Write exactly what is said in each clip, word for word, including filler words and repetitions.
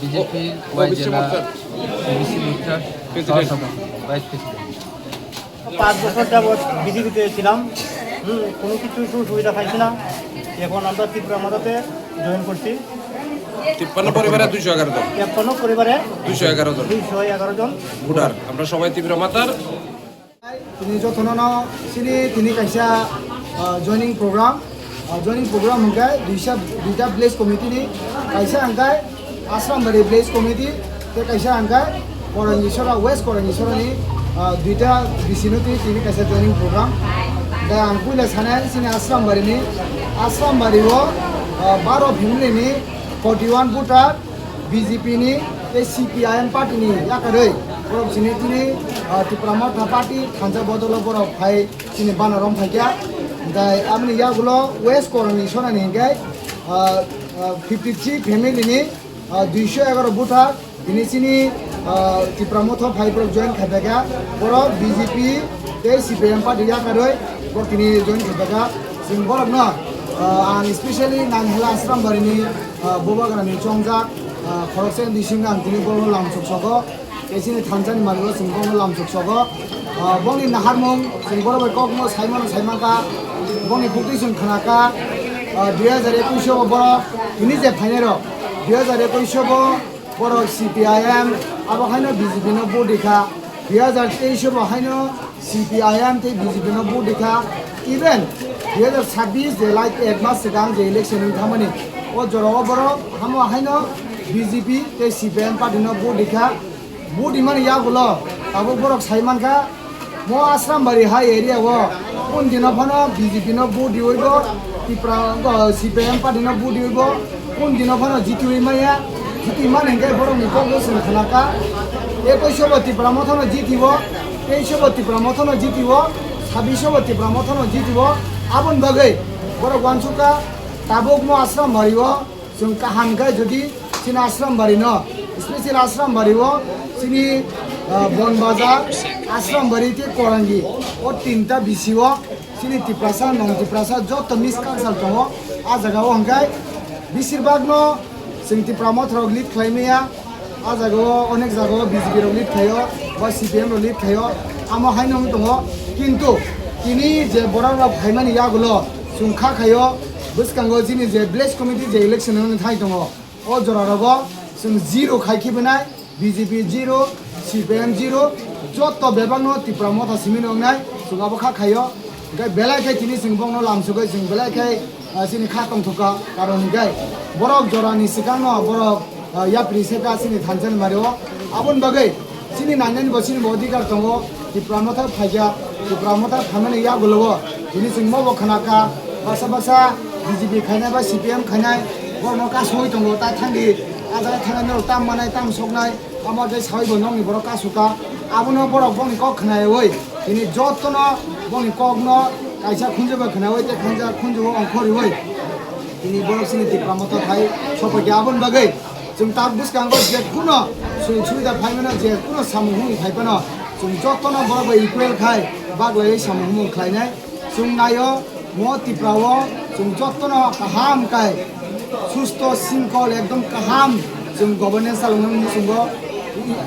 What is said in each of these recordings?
বিজেপি, ও-, Y OBC জেলা, মোর্চার ওবিসি মোর্চার প্রেসিডেন্ট। সহসভাপতি, ভাইস প্রেসিডেন্ট। পাঁচ বছর যাবৎ বিজেপিতে ছিলাম, হুম, কোনো কিছু সুযোগ সুবিধা পাইছি না। এখন আমরা ত্রিপুরা মথাতে জয়েন করছি। তিপ্পান্ন পরিবারে দুইশো এগারো জন। তিপ্পান্ন পরিবারে দুইশো এগারো জন। দুইশো এগারো জন। ভোটার। আমরা সবাই ত্রিপুরা মথার। Tini jotono no chini tini kaisa, ah, joining program. Ah, joining program hwnkhe duisa, duita village committee ni, kaisa hwnkhe Asrambari village committee, tei kaisa hwnkhe Korangisora, West Korangisora ni, ah, duita B C no tini, tini kaisa joining program. Da ang puila sanai chini Asrambari ni, Asrambari o, ah, baro family ni forty one voter, B J P ni tei C P I M party ni yakarwi borok chini tini, ah, Tipra Motha party thansa bodolo borok phai chini banner rom phaikha. Tei aboni yagulo West Koroni sonani hinkhe, ah, ah, fifty three family ni, ah, duiso egaroh voter tini chini, ah, Tipra Motha phai borok join khaiphaikha. Borok B J P tei C P I M party yakarwi borok tini join khaiphaikha. Chwng borokno, ah, ang specially Nainhala Asrambari ni, ah, Bubagra ni chongjak, ah, khoroksa ni bisingo ang tini borokno lamsok sogo, tei chini thansa ni malik o chwng borokno lamsok sogo. Ah, bongni naharmung chwng borok bai kokno saimano saimankha, bongni bukti chwng khnakha, ah, dui hajar ekwis o borok tini je phainai rok, dui hajar ekwis o bo borok C P I M, abo haino B J P no vote rikha, dui hajar teis o bo haino C P I M tei B J P no vote rikha, even dui hajar sabis je last ek mas swkang je election wng thangmani, o jorao borok hamo haino B J P tei C P I M party no vote rikha. Vote rimani yagulo tabuk borok sai mankha, mo Asrambari hai area o kun dino phano B J P no vote riwi bo, Tipra, o, C P I M party no vote riwi bo, kun dino phano jitiwi maya, jiti mani hinkhe borokni kokno chwng khnakha, ekwis o bo Tipra Motha no jitiwo, teis o bo Tipra Motha no jitiwo, sabis o bo Tipra Motha no jitiwo, aboni bagwi borok uansukha tabuk mo Asrambari o. Chwng kaham khe jodi chini Asrambari no, special Asrambari o chini, ah, Bon Bazar, Asrambari tei Korangi, o tinta B C o chini Tiprasa, non Tiprasa joto mix culture tongo. A jaga o hwnkhe besir bak no chwng Tipra Motha rok lead khlai maya, a jaga o onek jaga o B J P rok lead khlaio, ba C P M rok lead khlaio, amo haino wng tongo. Kintu tini je borok rok phaimani yagulo chwng kha khaio, bwskango chini je village committee je election wngwi thai tongo, o jora rogo chwng zero khai khibi nai, B J P zero, C P M zero, joto bebak no Tipra Motha simi no wngnai, chwng abo kha khaio. Hwnkhe belai khe tini chwng bongno lamsugwi chwng belai khe, ah, chini kha tongthokha, karon hwnkhe borok jorani swkangno borok, ah, yapri se kha chini thansa ni mari o. Aboni bagwi chini nainani bo chini bo odhikar tongo, Tipra Motha phaikha, Tipra Motha phaimani yagulo o tini chwng mo bo khna kha, baksa baksa B J P khainai ba C P M khainai borokno kasugwi tongo, ta thangdi a jaga thangnai norok tam manai tam soknai. Amo tei sawi bo nokni borok kasukha. Abono borok bongni kok khnayawi tini jotono bongni kokno kaisa khunju bai khnayawi tei khansa khunju o ongkhoriwi tini borok chini Tipra Motha thai sophaikha. Aboni bagwi chwng tak bwskango je kuno sujog subida phai mano, je kuno samung humung phai phano chwng jotono borok bai equal khai baglaiwi samung humung khlainai. Chwng naio, mo Tipra o chwng jotono kaham kai susto singkol ekdom kaham chwng governance chaloknani muchungo,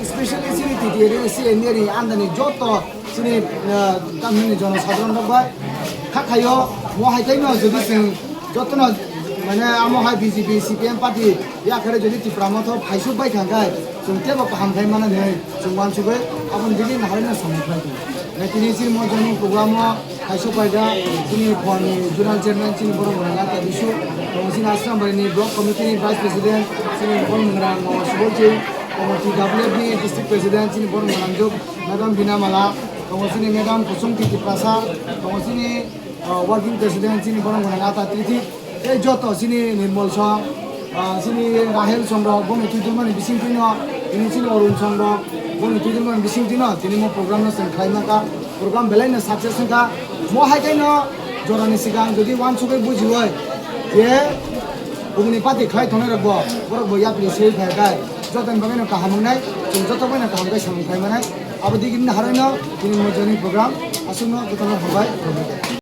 specially chini T T A D C N D A ni under ni joto chini, ah, tamni jonosadharon rok bai kha khaio. Mo hai khe no jodi chwng jotono mane amo hai B J P C P M party yakhare jodi Tipra Motha phaisuk bai kha khe chwng tebo kaham khai mano hinwi chwng uansugwi aboni bini naharino samung khlai tongo. Tini chini mo joining program o kaisa paida chini phone ni zonal chairman chini borok rang ata bisu, tongo chini Asrambari ni block committee ni vice president chini borok rang Subol Singh, tongo T W F ni district president chini borok rang juk Madam Bina Mala, tongo chini Madam Kusum Titi Prasad, tongo chini, ah, working president chini borok rang ata Titi. Tei joto chini Nirmal Song, ah, chini Rahel Song rok boni twidulmani bisingtwi no, tini chini Arun Song rok boni twidulmani bisingtwi no, tini mo program no chwng khlai mankha, program belai no success wngkha. Mo hai khe no jorani swkang jodi uansugwi bujiwi je bumuni party khlai tongnai rok bo, borok bo yapri swi phai khe jotoni bagwi no kaham wngnai, chwng joto bai no kaham khe samung khlai manai. Abo digi ni harwi no tini mo joining program aswk no joto no hambai.